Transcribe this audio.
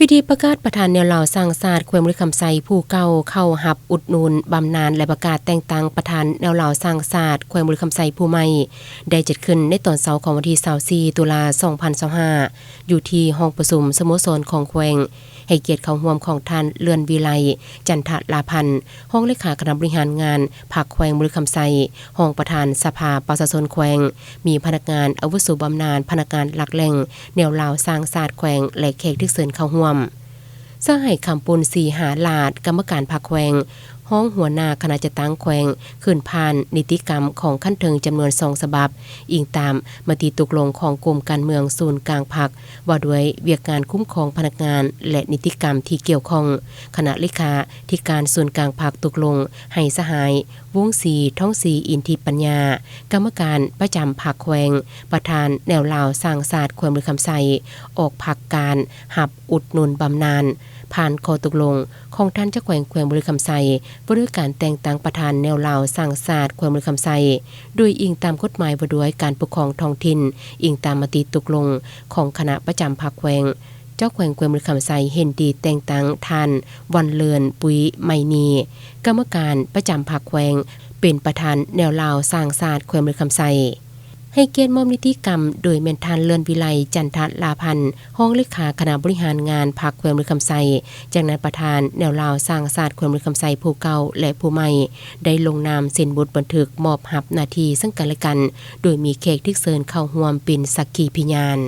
ພິທີປະກາດປະທານແນວລາວສ້າງຊາດແຂວງບໍລິຄຳໄຊຜູ້ເກົ່າເຂົ້າຮັບອຸດໜູນບຳນານ ແລະ ປະກາດແຕ່ງຕັ້ງປະທານແນວລາວສ້າງຊາດແຂວງບໍລິຄຳໄຊຜູ້ໃໝ່ ໄດ້ຈັດຂຶ້ນໃນຕອນເຊົ້າຂອງວັນທີຊາວສີ່ ຕຸລາ ສອງພັນຊາວຫ້າ ຢູ່ທີ່ຫ້ອງປະຊຸມສະໂມສອນຂອງແຂວງ, ໃຫ້ກຽດເຂົ້າຮ່ວມຂອງທ່ານ ເລື່ອນວິໄລ ຈັນທະລາພັນ ຮອງເລຂາຄະນະບໍລິຫານງານພັກແຂວງບໍລິຄຳໄຊ, ຮອງປະທານສະພາປະຊາຊົນແຂວງ, ມີພະນັກງານອາວຸໂສບຳນານ, ພະນັກງານຫຼັກແຫຼ່ງແນວລາວສ້າງຊາດແຂວງ ແລະ ແຂກຖືກເຊີນເຂົ້າຮ່ວມ. ສະຫາຍ ຄຳປຸນ ສີຫາລາດ ກຳມະການພັກແຂວງ, ຮອງຫົວໜ້າຄະນະຈັດຕັ້ງແຂວງ ຂຶ້ນຜ່ານນິຕິກຳຂອງຂັ້ນເທິງຈຳນວນສອງສະບັບ, ອີງຕາມມະຕິຕົກລົງຂອງກົມການເມືອງສູນກາງພັກ ວ່າດ້ວຍວຽກງານຄຸ້ມຄອງພະນັກງານ ແລະ ນິຕິກຳທີ່ກ່ຽວຂ້ອງ. ຄະນະເລຂາທິການສູນກາງພັກຕົກລົງໃຫ້ສະຫາຍ ວົງສີ ທອງສີ ອິນທິປັນຍາ ກຳມະການປະຈຳພັກແຂວງ, ປະທານແນວລາວສ້າງຊາດແຂວງບໍລິຄຳໄຊ ອອກຜັກການຮັບອຸດໜູນບຳນານ ຜ່ານຂໍ້ຕົກລົງຂອງທ່ານເຈົ້າແຂວງແຂວງບໍລິຄຳໄຊ ວ່າດ້ວຍການແຕ່ງຕັ້ງປະທານແນວລາວສ້າງຊາດແຂວງບໍລິຄຳໄຊ ໂດຍອີງຕາມກົດໝາຍວ່າດ້ວຍການປົກຄອງທ້ອງຖິ່ນ, ອີງຕາມມະຕິຕົກລົງຂອງຄະນະປະຈຳພັກແຂວງ. ເຈົ້າແຂວງແຂວງບໍລິຄຳໄຊເຫັນດີແຕ່ງຕັ້ງທ່ານ ວັນເລີນ ປຸຍໄມນີ ກຳມະການປະຈຳພັກແຂວງ ເປັນປະທານແນວລາວສ້າງຊາດແຂວງບໍລິຄຳໄຊ. ໃຫ້ກຽດມອບນິຕິກຳໂດຍແມ່ນທ່ານ ເລື່ອນວິໄລ ຈັນທະລາພັນ ຮອງເລຂາຄະນະບໍລິຫານງານພັກແຂວງບໍລິຄຳໄຊ, ຈາກນັ້ນປະທານແນວລາວສ້າງຊາດແຂວງບໍລິຄຳໄຊຜູ້ເກົ່າ ແລະ ຜູ້ໃໝ່ ໄດ້ລົງນາມເຊັນບົດບັນທຶກມອບຮັບໜ້າທີ່ເຊິ່ງກັນ ແລະ ກັນ, ໂດຍມີແຂກຖືກເຊີນເຂົ້າຮ່ວມເປັນສັກຂີພະຍານ.